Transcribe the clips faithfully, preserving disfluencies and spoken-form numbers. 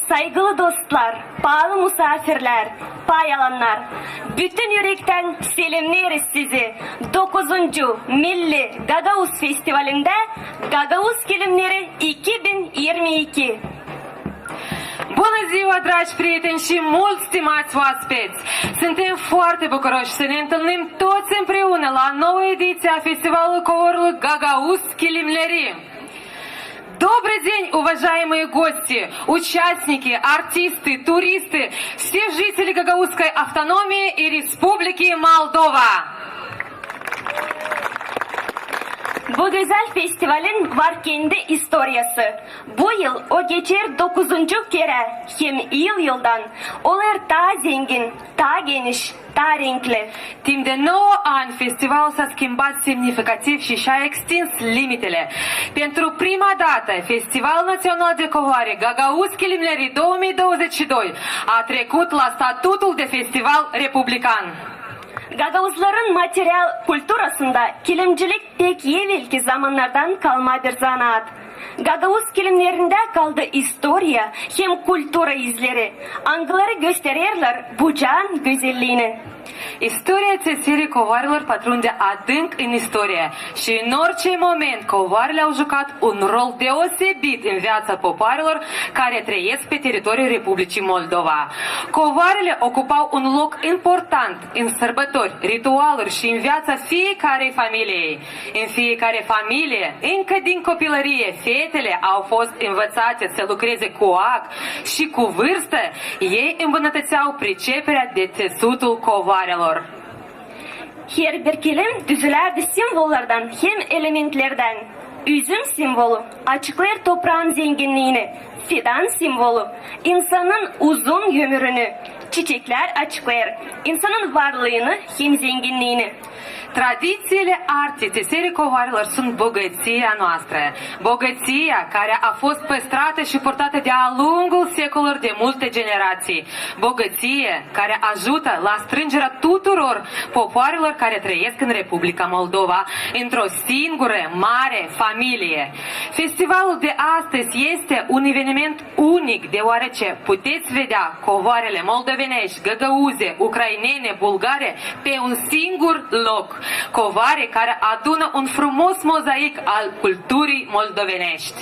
Saygılı dostlar, paalı musaafirlär, pay alannar, bütün ürektän selemneeriz sizi dokuzuncu Milli Gagauz festivalindä Gagauz kilimneri iki bin irmi iki. Bună ziua, dragi prieteni și mulți stimați oaspeți! Suntem foarte bucuroși să ne întâlnim toți împreună la noua ediție a Festivalului Covorului Gagauz Chilimneri. Добрый день, уважаемые гости, участники, артисты, туристы, все жители Гагаузской автономии и Республики Молдова! Bu gözäl festivalin var kendi istoriyası. Bu yıl o geçer dokuzuncu kerä, hem yıl-yıldan olêr taa zengin, taa geniş, taa renkli. Timp de nouă ani, festivalul s-a schimbat semnificativ și și-a extins limitele. Pentru prima dată, Festivalul Național de Covoare Gagauz Chilimneri două mii douăzeci și doi a trecut la statutul de festival republican. Gagauzların material kulturasında kilimcilik pek evelki zamannardan kalma bir zanaat. Gagauz kilimnerindä kaldı istoriya hem kultura izleri, angıları göstererlär Bucaan gözelliini. Istoria țesării covoarelor pătrunde adânc în istorie și în orice moment covoarele au jucat un rol deosebit în viața popoarelor care trăiesc pe teritoriul Republicii Moldova. Covoarele ocupau un loc important în sărbători, ritualuri și în viața fiecărei familii. În fiecare familie, încă din copilărie, fetele au fost învățate să lucreze cu ac și cu vârstă, ei îmbunătățeau priceperea de țesutul covoarelor. Herbir kilim düzülärdi simvollardan hem elementlerdän. Üzüm simvolu açıklêêr topraın zenginniini, fidan simvolu insanın uzun ömürünü, çiçeklär açıklêêr insanın varlıını hem zenginniini. Tradiţiile arti țesării covoarelor sunt bogăția noastră, bogăția care a fost păstrată și purtată de-a lungul secolor de multe generații, bogăție care ajută la strângerea tuturor popoarelor care trăiesc în Republica Moldova într-o singură mare familie. Festivalul de astăzi este un eveniment unic, deoarece puteți vedea covoarele moldovenești, găgăuze, ucrainene, bulgare pe un singur loc. Covoare care adună un frumos mozaic al culturii moldovenești.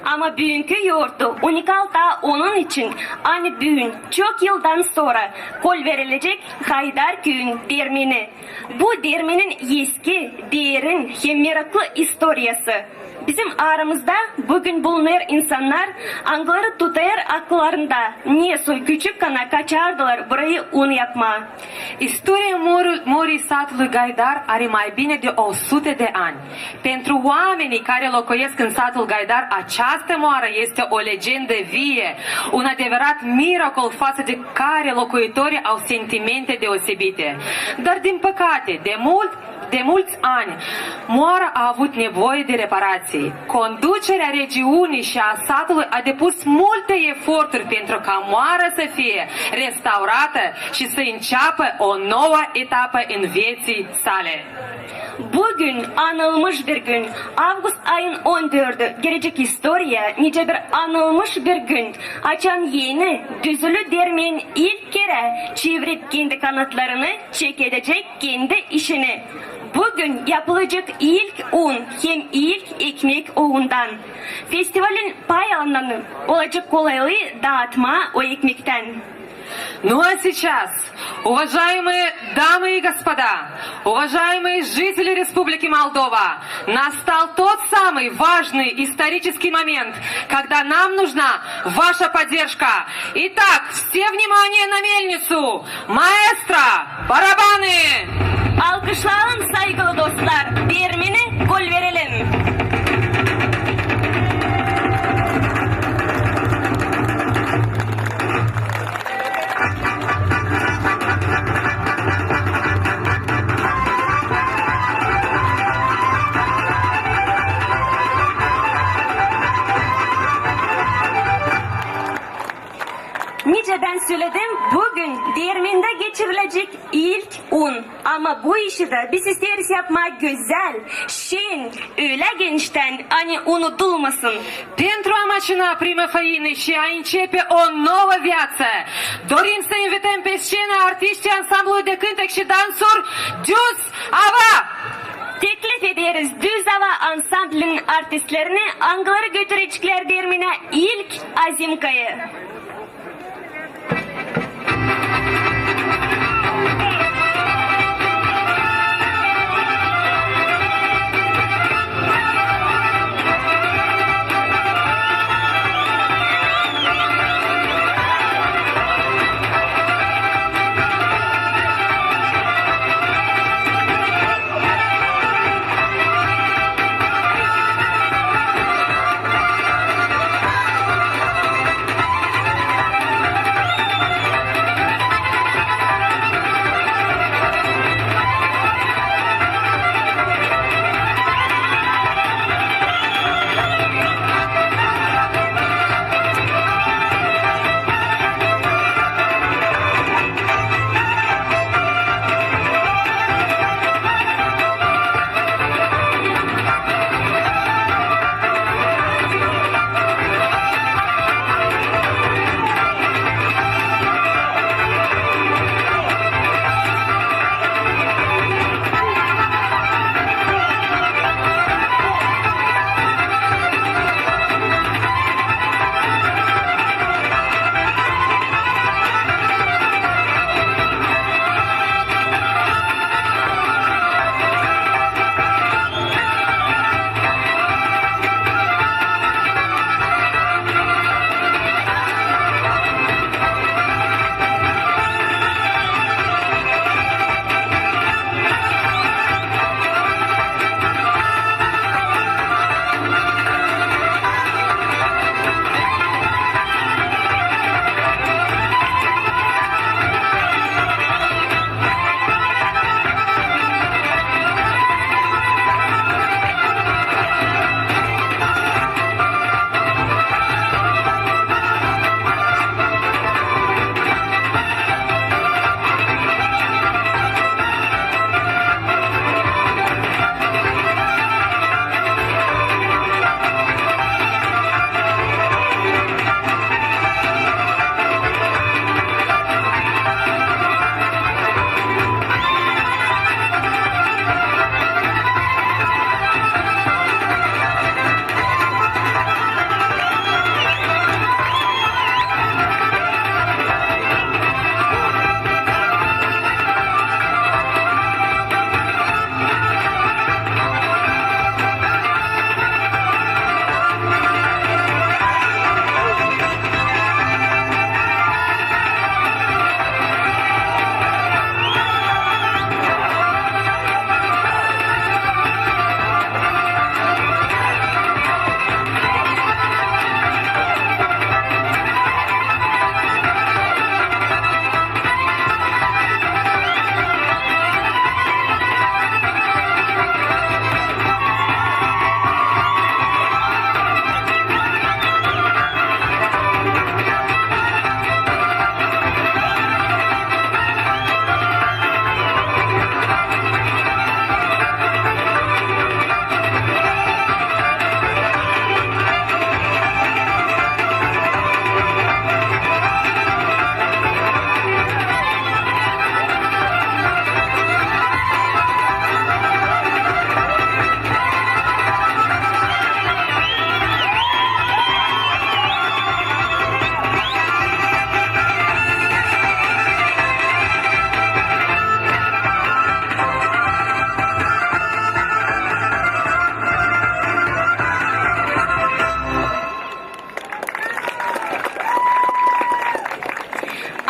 Ama büünkü yortu unikal taa onun için, ani büün, çok yıldan sora kolverelecek Haydar küüyün dermeni. Bu dermenin eski, derin hem meraklı istoriyası. Bizim aramızda büün bulunêr insannar, angıları tutêr akıllarında, nesoy küçükkana kaçardılar burayı un yapmaa. Istoria morii, morii satului Gaidar are mai bine de o sută de ani. Pentru oamenii care locuiesc în satul Gaidar, această moară este o legendă vie, un adevărat miracol față de care locuitorii au sentimente deosebite. Dar, din păcate, de mult, de mulți ani, moara a avut nevoie de reparații. Conducerea regiunii și a satului a depus multe eforturi pentru ca moara să fie restaurată și să înceapă o nouă etapă în vieții sale. Büün anılmış bir gün. Avgust ayın on dördü girecek istoriyaya nicä bir anılmış bir gün, açan eni düzülü dermen ilk kerä çevirip kendi kanatlarını çekedecek kendi işini. Büün yapılacek ilk un hem ilk ekmek oundan. Festivalin pay alananı olacek kolaylıı daatmaa o ekmektän. Ну а сейчас, уважаемые дамы и господа, уважаемые жители Республики Молдова, настал тот самый важный исторический момент, когда нам нужна ваша поддержка. Итак, все внимание на мельницу! Маэстро, барабаны! Alkışlayalım, saygılı dostlar, dermeni kolverelim. Nicä bän söledim, büün dermen Da geçirilecek ilk un. Ama bu işi dä biz isteeriz yapmaa gözäl, şen, ölä geniştän, ani unudulmasın. Pentru a maçina prima faină și a începe o nouă viață, dorim să invităm pe scenă artiștii ansamblului de cântec și dansuri Düz Ava. Teklif ederiz Düz Ava ansamblinin artistlerini, angıları götüreceklär dermenä ilk Azimkayı.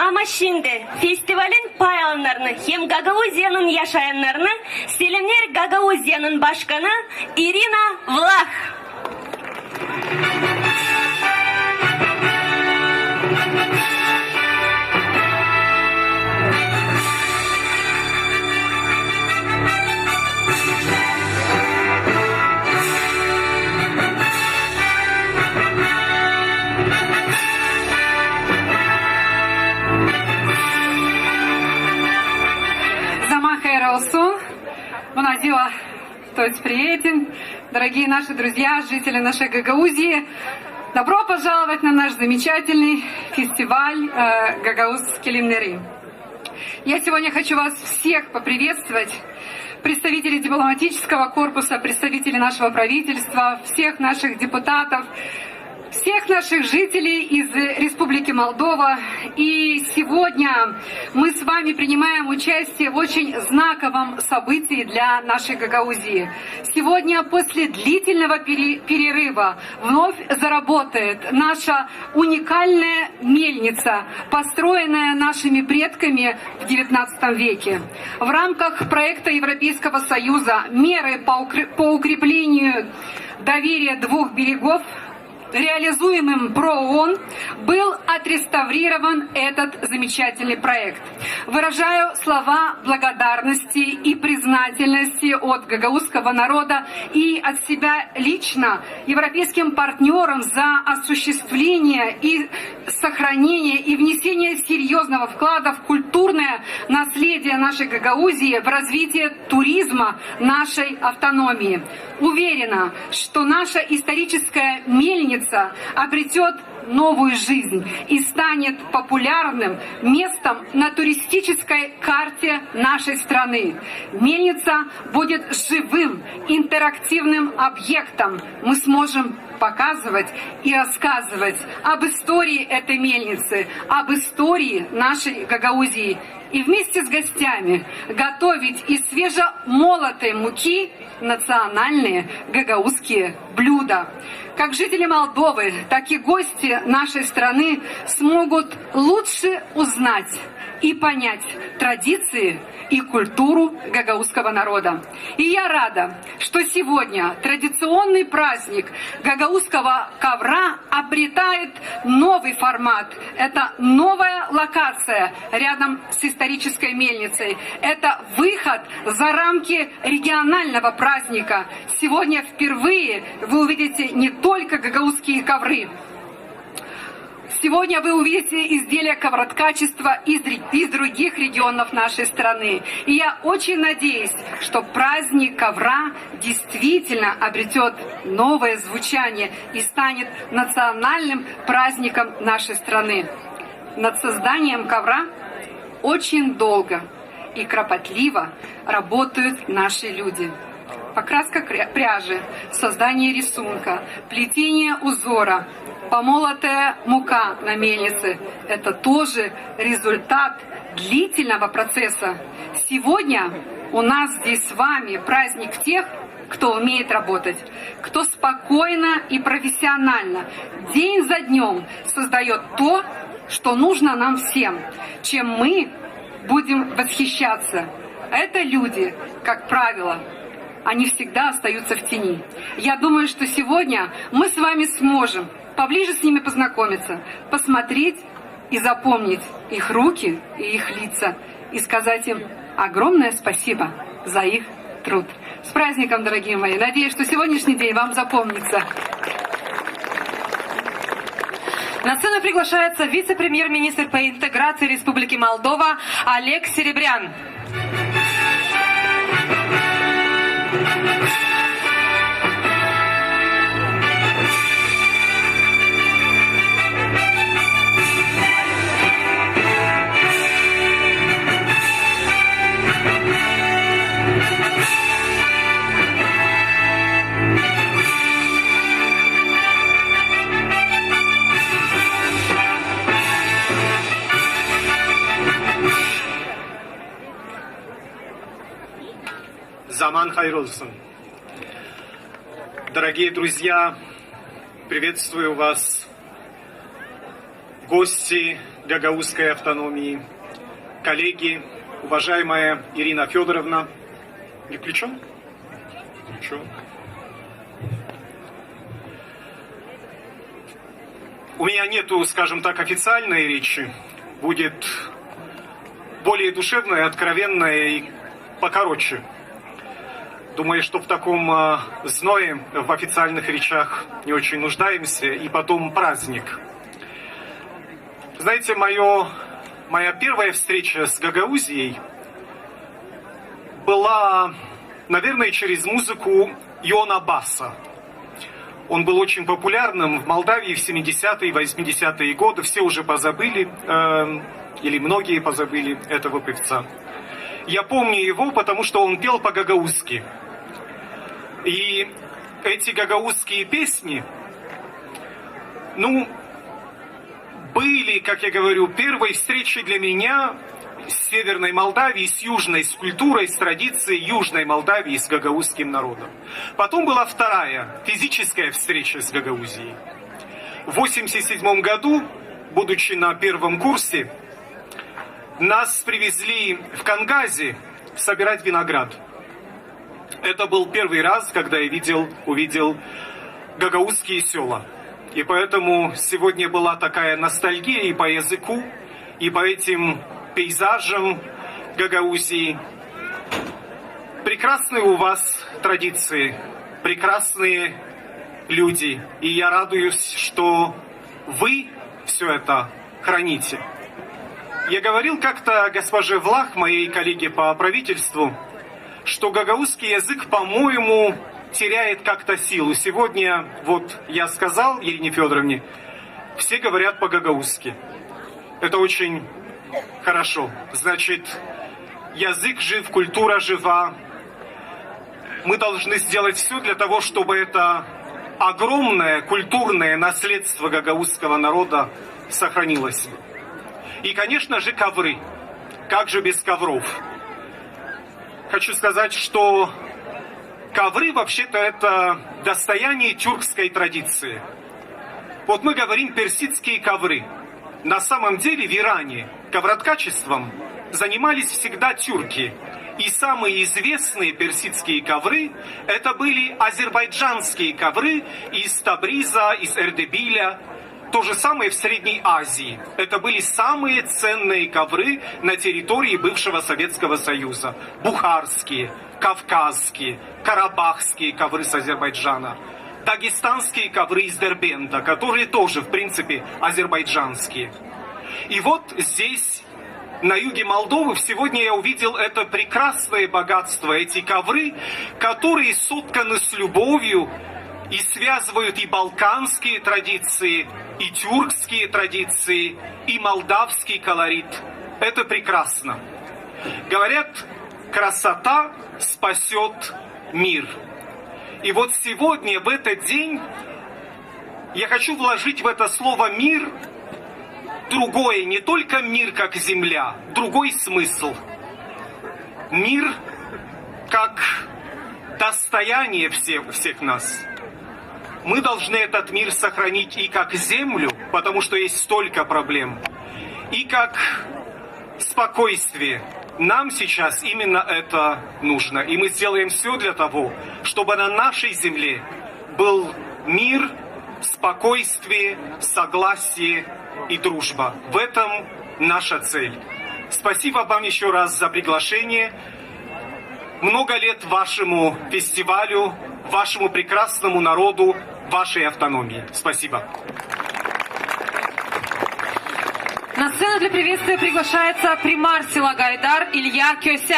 Ama şindi festivalin pay alannarını hem Gagauziyanın yaşayannarını selemneer Gagauziyanın başkanı İrina Vlah. Bună ziua, toți prietenii, дорогие наши друзья, жители нашей Гагаузии. Добро пожаловать на наш замечательный фестиваль э, «Gagauz kilimleri». Я сегодня хочу вас всех поприветствовать, представителей дипломатического корпуса, представителей нашего правительства, всех наших депутатов, всех наших жителей из Республики Молдова. И сегодня мы с вами принимаем участие в очень знаковом событии для нашей Гагаузии. Сегодня, после длительного пере- перерыва, вновь заработает наша уникальная мельница, построенная нашими предками в девятнадцатом веке. В рамках проекта Европейского Союза «Меры по укр- по укреплению доверия двух берегов», реализуемым про ООН, был отреставрирован этот замечательный проект. Выражаю слова благодарности и признательности от гагаузского народа и от себя лично европейским партнёрам за осуществление и сохранение и внесение серьёзного вклада в культурное наследие нашей Гагаузии, в развитие туризма нашей автономии. Уверена, что наша историческая мельница обретёт новую жизнь и станет популярным местом на туристической карте нашей страны. Мельница будет живым, интерактивным объектом. Мы сможем показывать и рассказывать об истории этой мельницы, об истории нашей Гагаузии. И вместе с гостями готовить из свежемолотой муки национальные гагаузские блюда. Как жители Молдовы, так и гости нашей страны смогут лучше узнать и понять традиции и культуру гагаузского народа. И я рада, что сегодня традиционный праздник гагаузского ковра обретает новый формат. Это новая локация рядом с исторической мельницей. Это выход за рамки регионального праздника. Сегодня впервые вы увидите не только гагаузские ковры. Сегодня вы увидите изделия ковроткачества из ре- из других регионов нашей страны. И я очень надеюсь, что праздник ковра действительно обретёт новое звучание и станет национальным праздником нашей страны. Над созданием ковра очень долго и кропотливо работают наши люди. Покраска кря- пряжи, создание рисунка, плетение узора, помолотая мука на мельнице — это тоже результат длительного процесса. Сегодня у нас здесь с вами праздник тех, кто умеет работать, кто спокойно и профессионально день за днём создаёт то, что нужно нам всем, чем мы будем восхищаться. Это люди, как правило, они всегда остаются в тени. Я думаю, что сегодня мы с вами сможем поближе с ними познакомиться, посмотреть и запомнить их руки и их лица, и сказать им огромное спасибо за их труд. С праздником, дорогие мои! Надеюсь, что сегодняшний день вам запомнится. На сцену приглашается вице-премьер-министр по интеграции Республики Молдова Олег Серебрян. Zaman hayır olsun. Дорогие друзья, приветствую вас, гости Гагаузской автономии, коллеги, уважаемая Ирина Фёдоровна. Не включён? Включён. У меня нету, скажем так, официальной речи. Будет более душевная, откровенная и покороче. Думаю, что в таком а, зное в официальных речах не очень нуждаемся, и потом праздник. Знаете, моё, моя первая встреча с Гагаузией была Наверное, через музыку Иона Баса. Он был очень популярным в Молдавии в семидесятые и восьмидесятые годы. Все уже позабыли, э, или многие позабыли этого певца. Я помню его, потому что он пел по-гагаузски. И эти гагаузские песни, ну, были, как я говорю, первой встречей для меня с Северной Молдавией, с южной, с культурой, с традицией Южной Молдавии, с гагаузским народом. Потом была вторая, физическая встреча с Гагаузией. В восемьдесят седьмом году, будучи на первом курсе, нас привезли в Кангази собирать виноград. Это был первый раз, когда я видел, увидел гагаузские сёла. И поэтому сегодня была такая ностальгия и по языку, и по этим пейзажам Гагаузии. Прекрасные у вас традиции, прекрасные люди. И я радуюсь, что вы всё это храните. Я говорил как-то госпоже Влах, моей коллеге по правительству, что гагаузский язык, по-моему, теряет как-то силу. Сегодня, вот я сказал Ирине Фёдоровне, все говорят по-гагаузски. Это очень хорошо. Значит, язык жив, культура жива. Мы должны сделать всё для того, чтобы это огромное культурное наследство гагаузского народа сохранилось. И, конечно же, ковры. Как же без ковров? Хочу сказать, что ковры вообще-то это достояние тюркской традиции. Вот мы говорим персидские ковры. На самом деле в Иране ковроткачеством занимались всегда тюрки. И самые известные персидские ковры — это были азербайджанские ковры из Табриза, из Эрдебиля. То же самое в Средней Азии. Это были самые ценные ковры на территории бывшего Советского Союза. Бухарские, кавказские, карабахские ковры с Азербайджана, дагестанские ковры из Дербента, которые тоже, в принципе, азербайджанские. И вот здесь, на юге Молдовы, сегодня я увидел это прекрасное богатство, эти ковры, которые сотканы с любовью и связывают и балканские традиции, и тюркские традиции, и молдавский колорит. Это прекрасно. Говорят, красота спасёт мир. И вот сегодня, в этот день, я хочу вложить в это слово «мир» другое, не только мир как земля, другой смысл. Мир как достояние всех, всех нас. Мы должны этот мир сохранить и как землю, потому что есть столько проблем, и как спокойствие. Нам сейчас именно это нужно. И мы сделаем всё для того, чтобы на нашей земле был мир, спокойствие, согласие и дружба. В этом наша цель. Спасибо вам ещё раз за приглашение. Много лет вашему фестивалю, вашему прекрасному народу, вашей автономии. Спасибо. На сцену для приветствия приглашается примар села Гайдар Илья Кёся.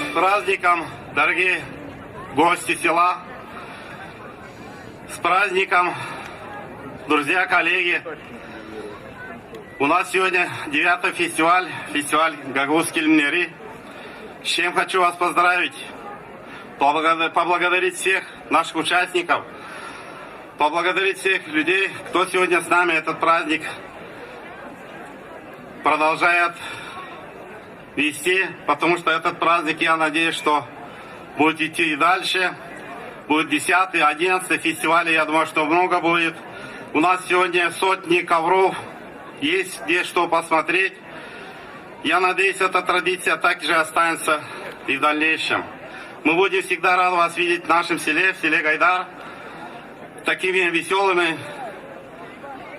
С праздником, дорогие гости села! С праздником, друзья, коллеги! У нас сегодня девятый фестиваль, фестиваль «Гагаузские льмнери». С чем хочу вас поздравить, поблаго-, поблагодарить всех наших участников, поблагодарить всех людей, кто сегодня с нами этот праздник продолжает вести, потому что этот праздник, я надеюсь, что будет идти и дальше. Будет десятый, одиннадцатый фестиваль, я думаю, что много будет. У нас сегодня сотни ковров, есть где что посмотреть. Я надеюсь, эта традиция также останется и в дальнейшем. Мы будем всегда рады вас видеть в нашем селе, в селе Гайдар, такими весёлыми,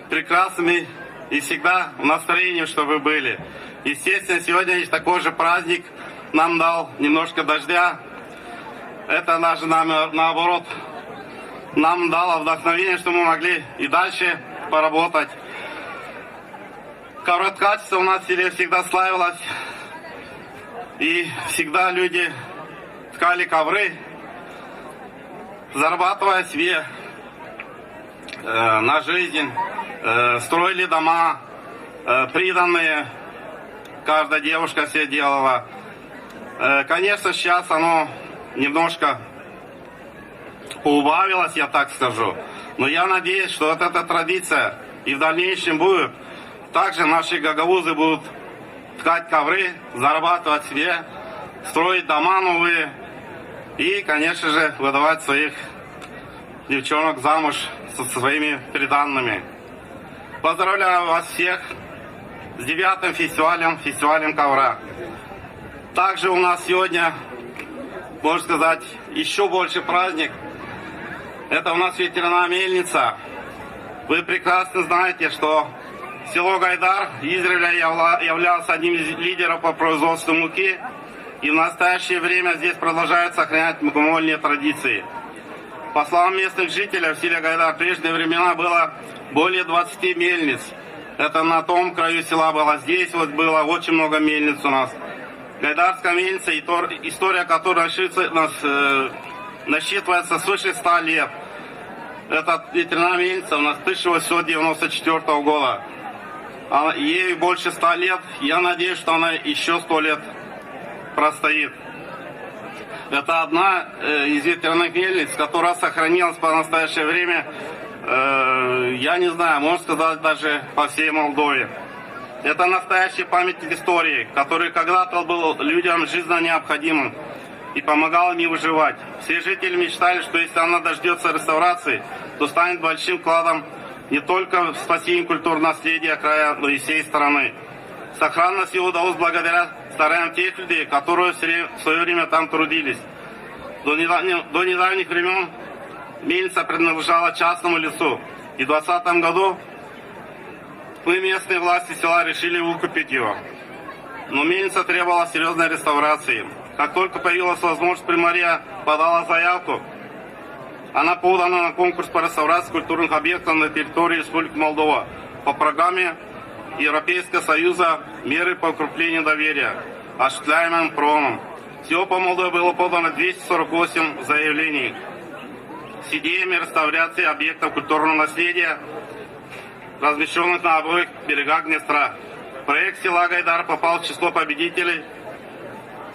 прекрасными и всегда в настроении, чтобы вы были. Естественно, сегодня есть такой же праздник, нам дал немножко дождя. Это даже нам, наоборот, нам дало вдохновение, что мы могли и дальше поработать. Ковроткачество у нас в селе всегда славилось, и всегда люди ткали ковры, зарабатывая себе э, на жизнь, э, строили дома, э, приданые, каждая девушка себе делала. Э, конечно, сейчас оно немножко поубавилось, я так скажу. Но я надеюсь, что вот эта традиция и в дальнейшем будет. Также наши гагаузы будут ткать ковры, зарабатывать себе, строить дома новые и, конечно же, выдавать своих девчонок замуж со своими придаными. Поздравляю вас всех с девятым фестивалем, фестивалем ковра. Также у нас сегодня, можно сказать, ещё больше праздник. Это у нас ветряная мельница. Вы прекрасно знаете, что село Гайдар издревле явла- являлось одним из лидеров по производству муки. И в настоящее время здесь продолжают сохранять мукомольные традиции. По словам местных жителей, в селе Гайдар в прежние времена было более двадцати мельниц. Это на том краю села было, здесь вот было очень много мельниц у нас. Гайдарская мельница, и тор- история которой насчитывается, нас, э, насчитывается свыше ста лет. Эта ветряная мельница у нас тысяча восемьсот девяносто четвёртого года. Она, ей больше ста лет. Я надеюсь, что она ещё сто лет простоит. Это одна, э, из ветряных мельниц, которая сохранилась по настоящее время, э, я не знаю, можно сказать, даже по всей Молдове. Это настоящий памятник истории, который когда-то был людям жизненно необходимым и помогал им выживать. Все жители мечтали, что если она дождётся реставрации, то станет большим вкладом не только в спасение культурного наследия края, но и всей страны. Сохранность его удалось благодаря стараниям тех людей, которые в своё время там трудились. До недавних, до недавних времён мельница принадлежала частному лицу, и в двадцатом году мы, местные власти села, решили выкупить его. Но мельница требовала серьёзной реставрации. Как только появилась возможность, примария подала заявку. Она подана на конкурс по реставрации культурных объектов на территории Республики Молдова по программе Европейского Союза «Меры по укреплению доверия», осуществляемым ПРОНом. Всего по Молдове было подано двести сорок восемь заявлений с идеями реставрации объектов культурного наследия, размещённых на обоих берегах Днестра. Проект села Гайдар попал в число победителей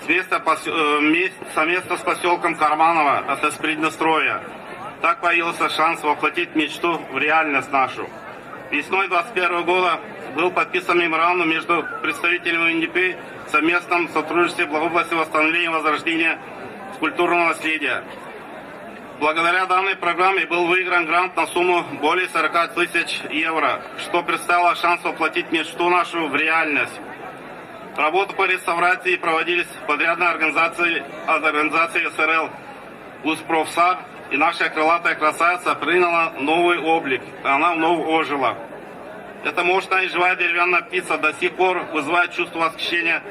с места пос- э, вместе- совместно с посёлком Карманово от Приднестровья. Так появился шанс воплотить мечту в реальность нашу. Весной двадцать первого года был подписан меморандум между представителями УНДП в совместном сотрудничестве в области восстановления и возрождения культурного наследия. Благодаря данной программе был выигран грант на сумму более сорока тысяч евро, что представило шанс воплотить мечту нашу в реальность. Работы по реставрации проводились подрядной организацией, от организации СРЛ «Узпрофсар», и наша крылатая красавица приняла новый облик, она вновь ожила. Эта мощная и живая деревянная птица до сих пор вызывает чувство восхищения,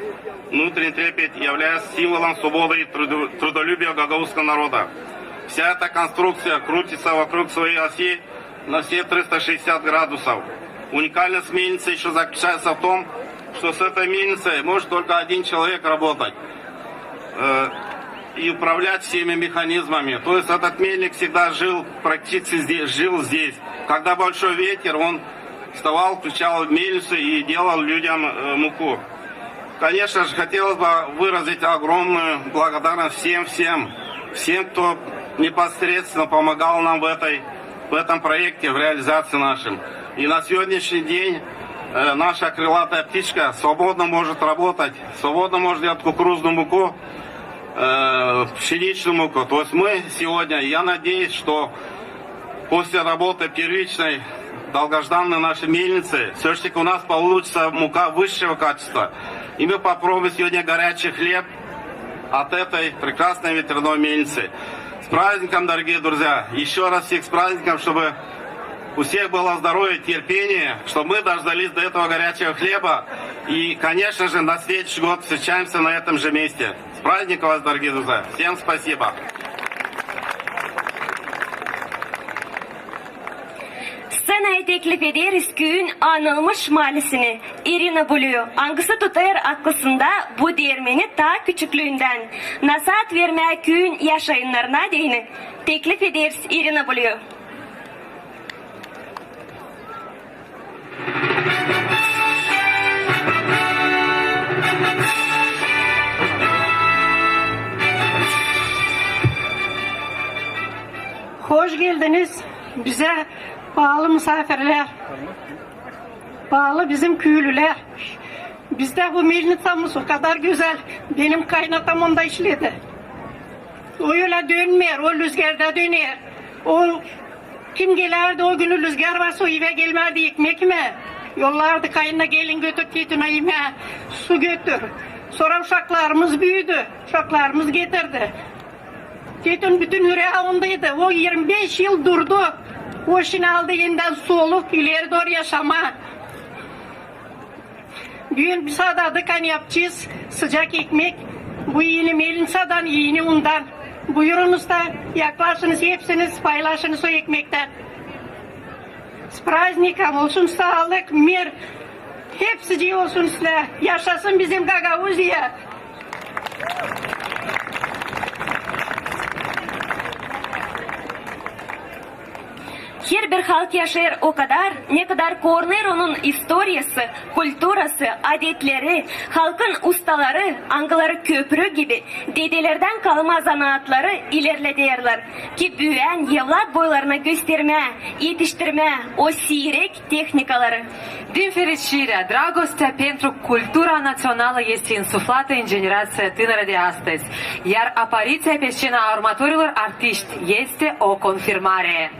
внутренний трепет, являясь символом свободы и труду- трудолюбия гагаузского народа. Вся эта конструкция крутится вокруг своей оси на все триста шестьдесят градусов. Уникальность мельницы ещё заключается в том, что с этой мельницей может только один человек работать, э, и управлять всеми механизмами. То есть этот мельник всегда жил, практически здесь, жил здесь. Когда большой ветер, он вставал, включал мельницу и делал людям, э, муку. Конечно же, хотелось бы выразить огромную благодарность всем, всем, всем, кто непосредственно помогал нам в этой, в этом проекте, в реализации нашем. И на сегодняшний день, э, наша крылатая птичка свободно может работать, свободно может делать кукурузную муку, э, пшеничную муку. То есть мы сегодня, я надеюсь, что после работы первичной, долгожданной нашей мельницы, всё ж таки у нас получится мука высшего качества. И мы попробуем сегодня горячий хлеб от этой прекрасной ветряной мельницы. С праздником, дорогие друзья! Ещё раз всех с праздником, чтобы у всех было здоровье, терпение, чтобы мы дождались до этого горячего хлеба. И, конечно же, на следующий год встречаемся на этом же месте. С праздником вас, дорогие друзья! Всем спасибо! Sţenayı teklif ederiz küüyün anılmış malisini, İrina Bulyu, angısı tutêr aklısında bu deermeni taa küçüklüündän. Nasaat vermää küüyün yaşayannarına deyni teklif ederiz İrina Bulyu. Hoş geldiniz bizä, paalı musaafirlär, paalı bizim küülülär. Bizdä bu melnitsamız o kadar gözäl. Benim kaynatam onda işledi. O ölä dönmeer, o lüzgärda döner. O kim gelärdi o günü lüzgär varsa, o evä gelmärdi ekmek imää. Yollardı kayınına: gelin, götür Tetünä imää, su götür. Sora uşaklarımız büüdü, uşaklarımız getirdi. Tetün bütün ürää ondaydı. O irmi beş yıl durdu. O şindi aldı enidän soluk, ileri dooru yaşamaa. Büün biz adadık, ani yapacez sıcak ekmek. Bu eni melnitsadan, eni undan. Buyurunuz da yaklaşınız hepsiniz, paylaşınız o ekmektän. S praznikom, olsun saalık, mir, hepsicii olsun sizä. Yaşasın bizim Gagauziya! Herbir halk yaşêêr o kadar, ne kadar korunêr onun istoriyası, kulturası, adetleri, halkın ustaları, angıları köprü gibi dedelerdän kalma zanaatları ilerlederlär, ki büün evlat boylarına göstermää, etiştirmää o siirek tehnikaları. Din fericirea, dragostea pentru cultura națională este insuflată în generația tânără de astăzi, iar apariția pe scena a următorilor artiști este o confirmare.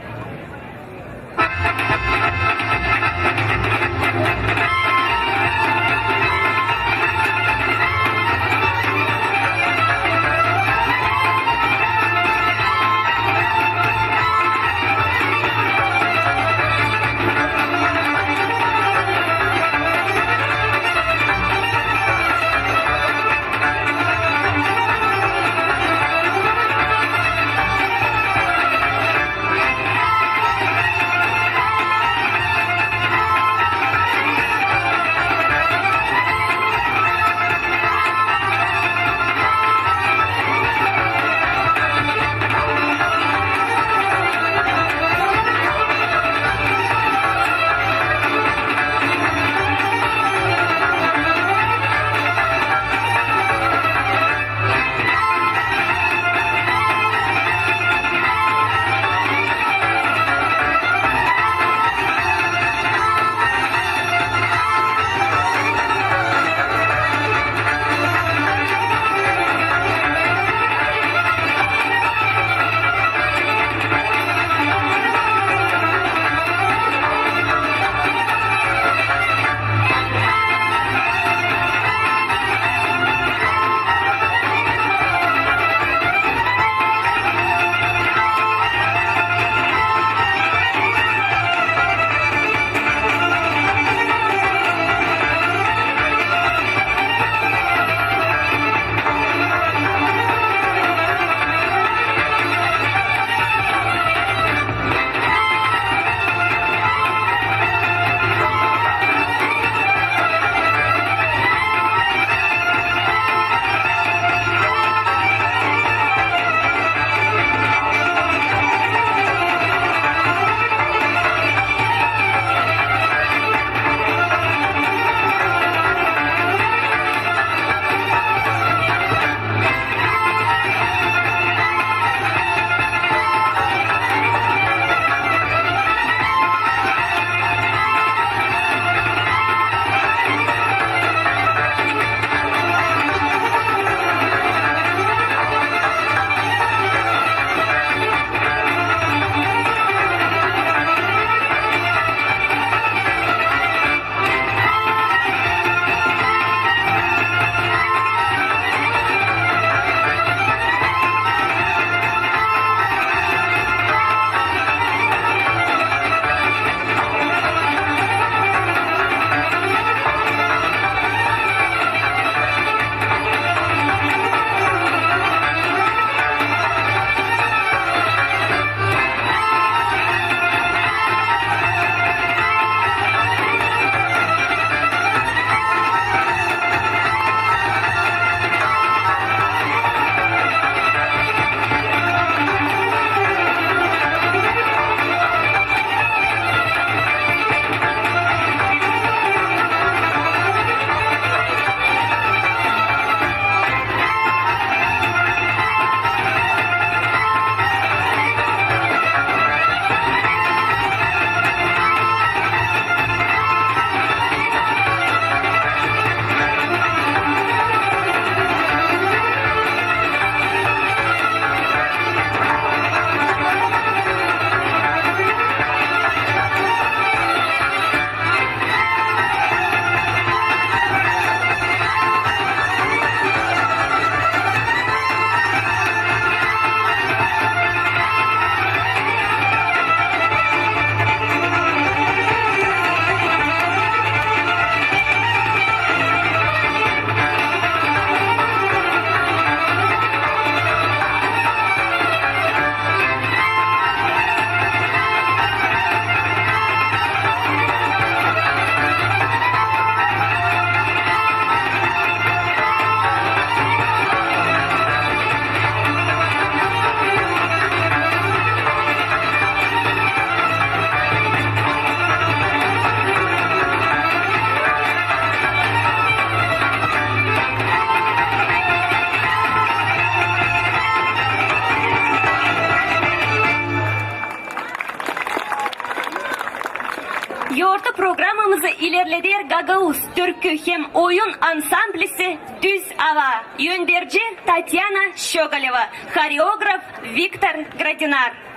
İlerleder gagauz türkü hem oyun ansamblisi Tüz ava. Önderci Tatyana Şogaleva, horeograf Viktor Gradinar.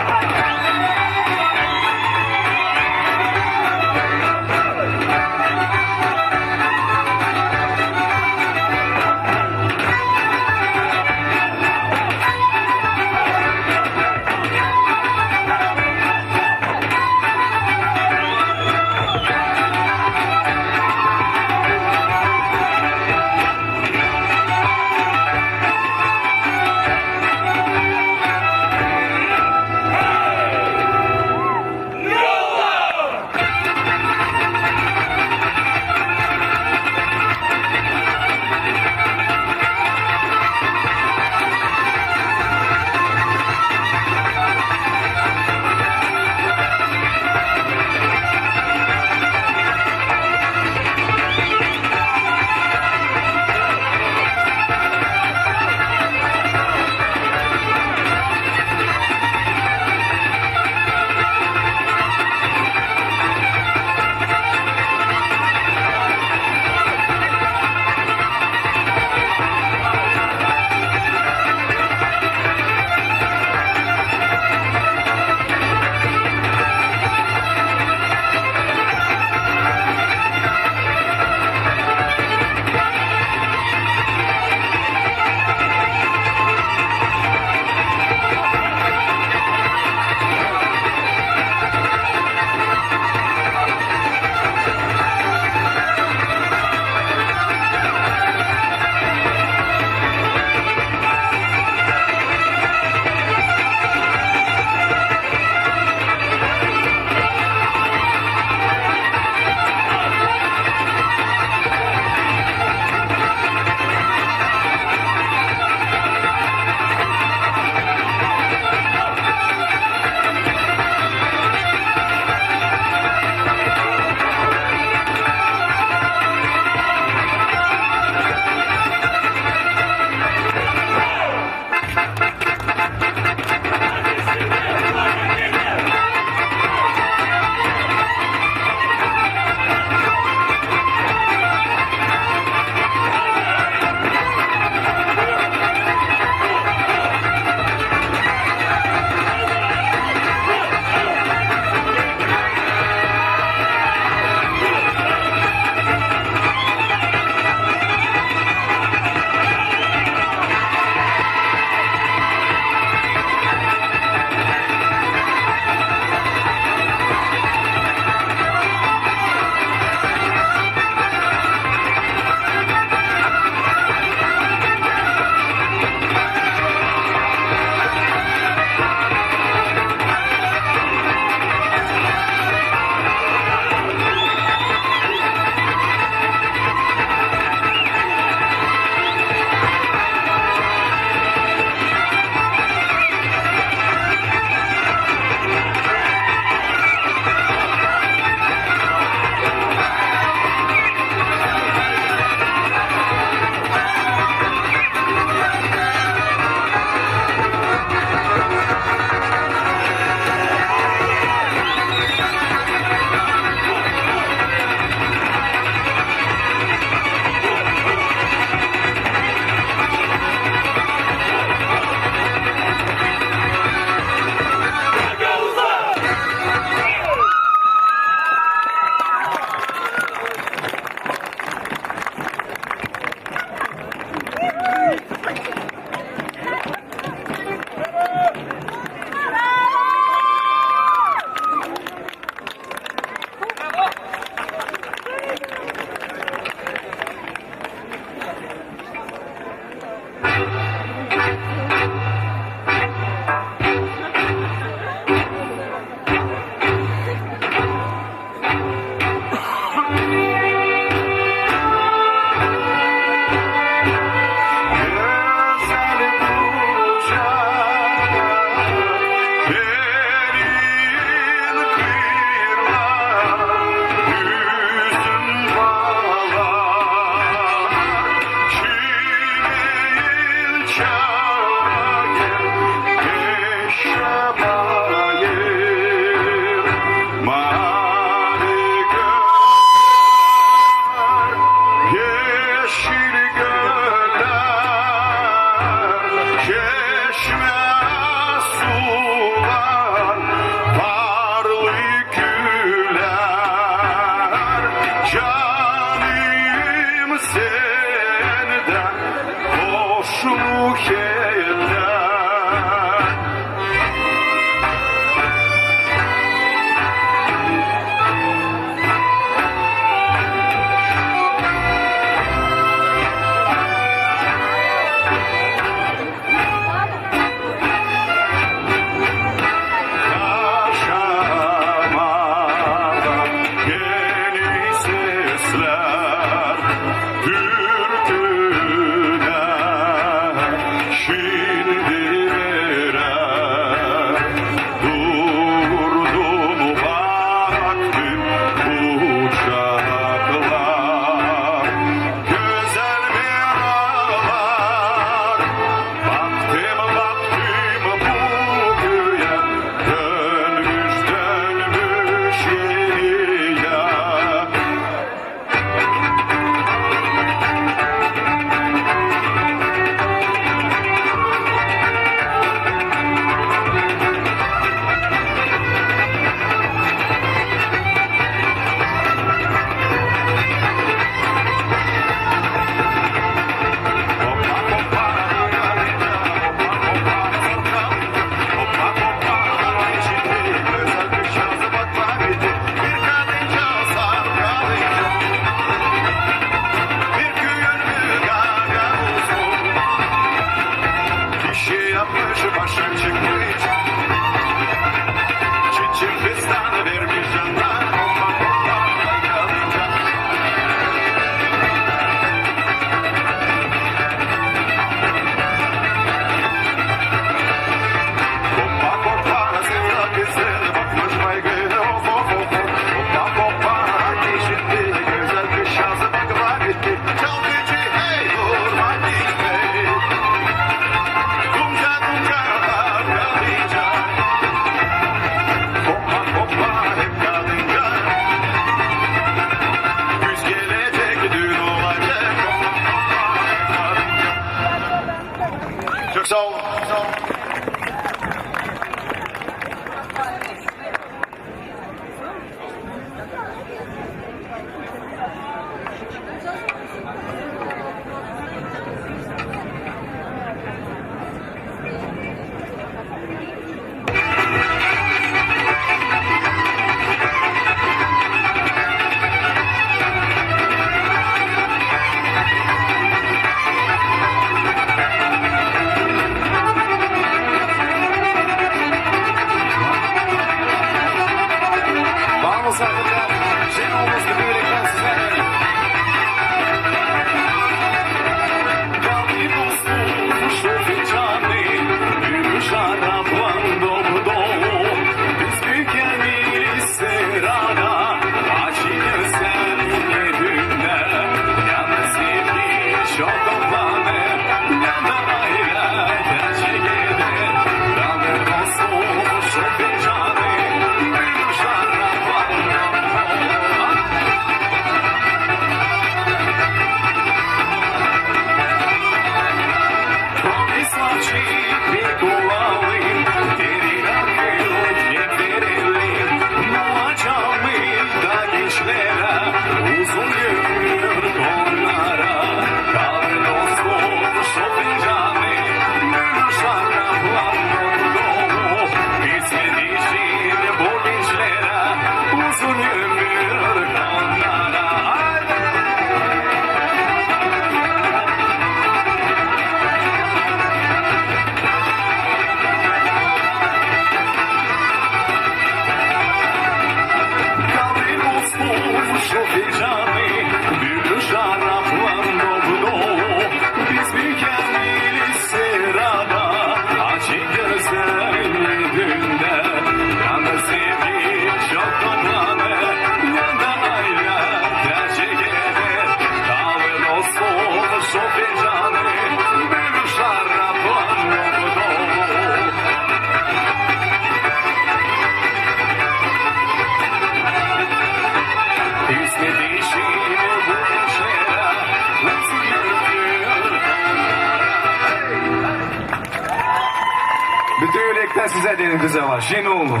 Bütün ürekten sizä deerim, kızlar, şen olun.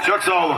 Çok saa olun.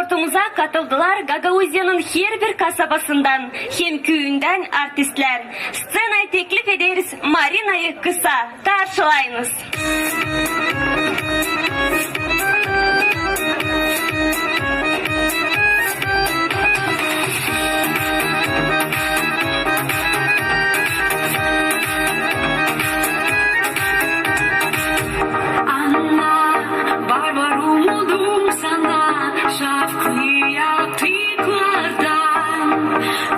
Ortamıza katıldılar Gagauziyanın herbir kasabasından hem küüyündän artistlär. Sţenaya teklif ederiz Marinayı Kısa. Karşılayınız. Ana, var, var umudum sana, şafklı yaptıklardan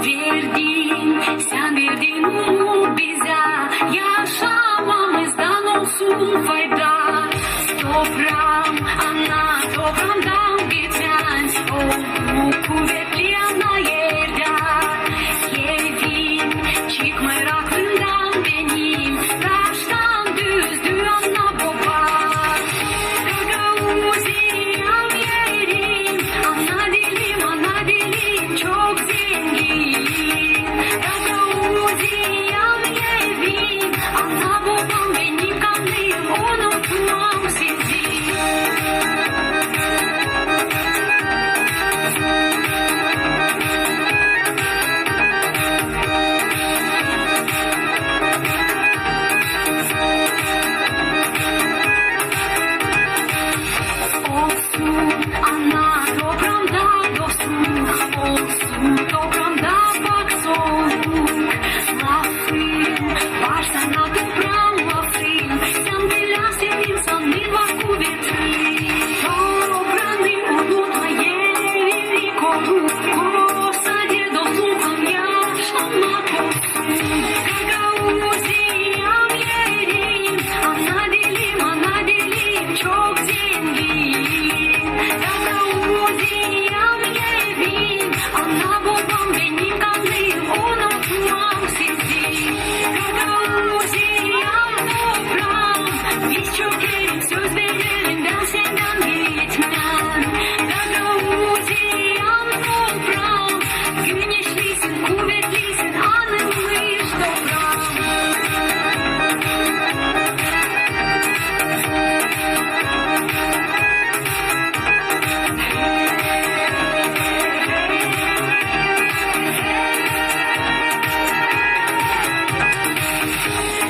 verdin, sän verdin umut bizä, yaşamamızdan olsun fayda. Topraam, ana, topraamdan geçän, oldu kuvetli ana erdä. Evim çıkmêêr aklımdan benim, taştan düzdü ana-boba. Gagauziyam erim, ana dilim, ana dilim çok zengin. Gagauziyam evim, ana-bobam benim kanım, unutmam sizi. Olsun ana topraamda dostum, olsun topraamda bak soluk. Lafım var sana, topraam, lafım, sän bilä, senin insanın var kuvetli. Topraanı unutma, erini koru, koru sade dostluktan yaşamak olsun. Gagauziyam erim, ana dilim, ana dilim çok zengin. Gagauziyam evim, ana-bobam benim kanım, unutmam sizi. Gagauziyam topraam, diz çökerim, söz vererim, bän sendän gitmän. Gagauziyam topraam, güneşlisin, kuvetlisin, anılmış topraam.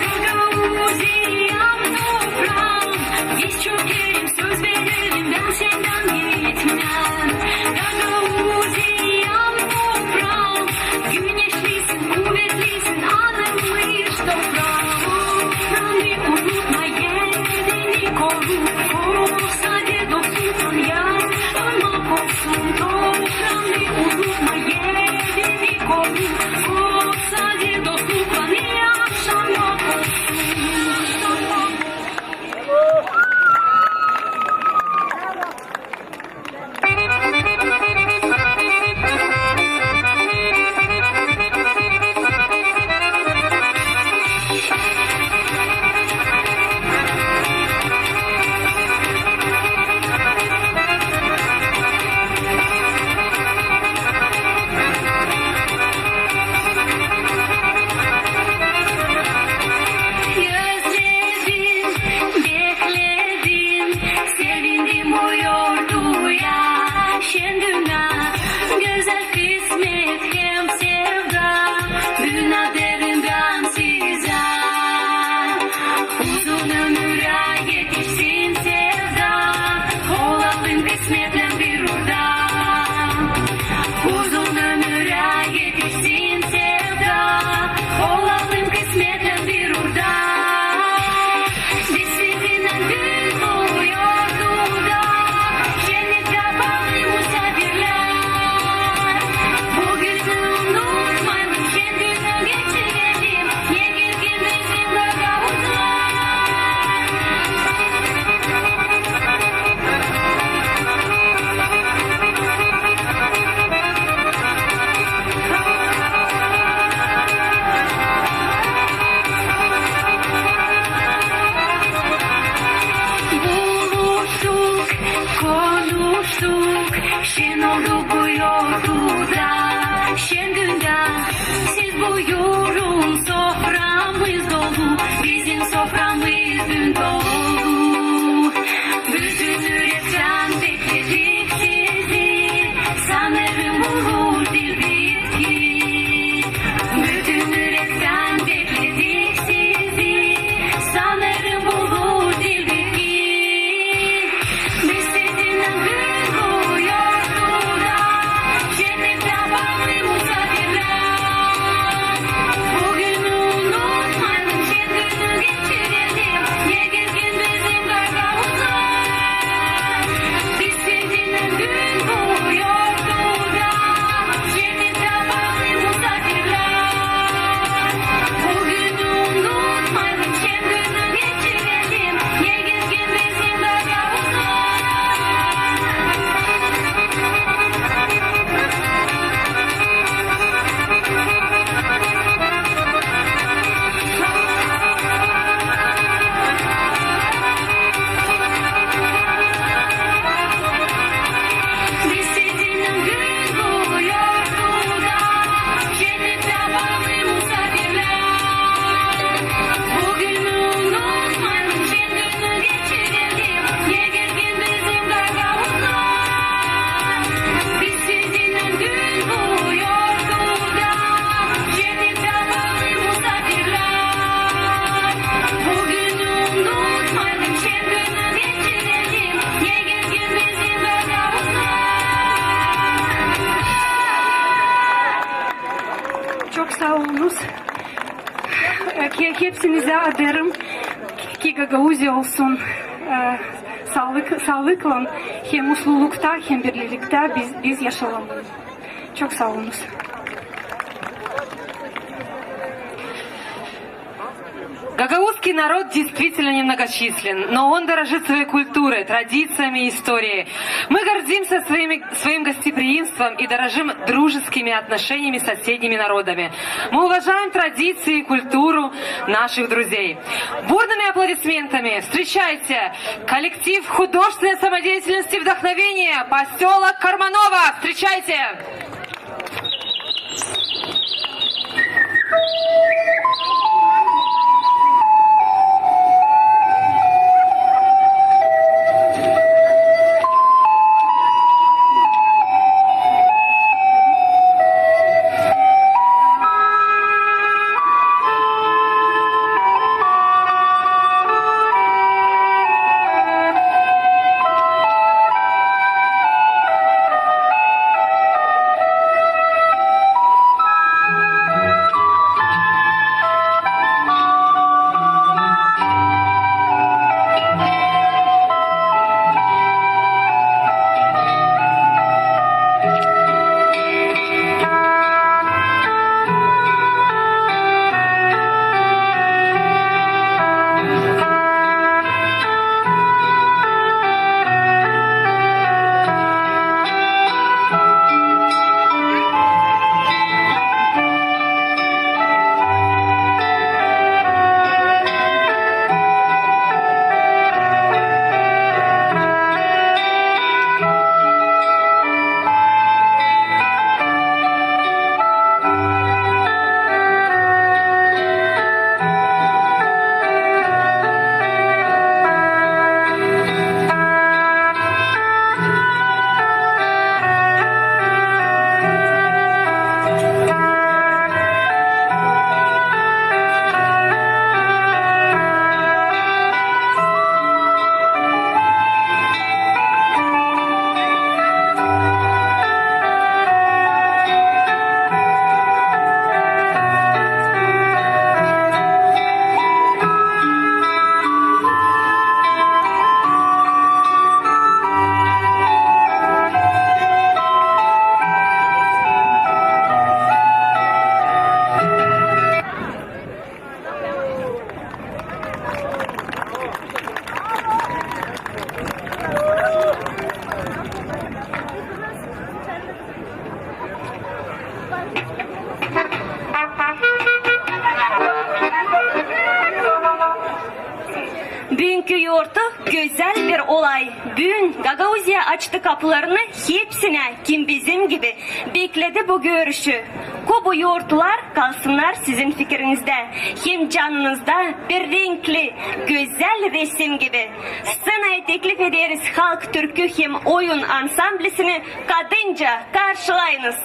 Gagauziyam topraam, diz çökerim, söz vererim, bän sendän gitmän. Gagauziyam topraam, güneşlisin, kuvetlisin, anılmış topraam. Topraanı unutma, erini koru, koru sade dostluktan yaşamak olsun. Topraanı unutma, erini koru, koru sade dostluktan yaşamak olsun. Gözledim, bekledim, sevindim o yorduya. Şen dünnä, gözäl kısmet hem sevda, dünnä derim bän sizä. Deerim ki Gagauziya olsun, e, saalık, saalıklan hem uslulukta, hem birliktä biz, biz yaşayalım. Çok saa olunuz. Гагаузский народ действительно немногочислен, но он дорожит своей культурой, традициями и историей. Мы гордимся своими, своим гостеприимством и дорожим дружескими отношениями с соседними народами. Мы уважаем традиции и культуру наших друзей. Бурными аплодисментами встречайте коллектив художественной самодеятельности «Вдохновение», посёлок Карманово. Встречайте! Büünkü yortu gözäl bir olay. Büün Gagauziya açtı kapularını hepsinä, kim bizim gibi bekledi bu görüşü. Ko bu yortular kalsınnar sizin fikirinizdä hem canınızda bir renkli, gözäl resim gibi. Sţenaya teklif ederiz halk türkü hem oyun ansamblisini, kadınca karşılayınız.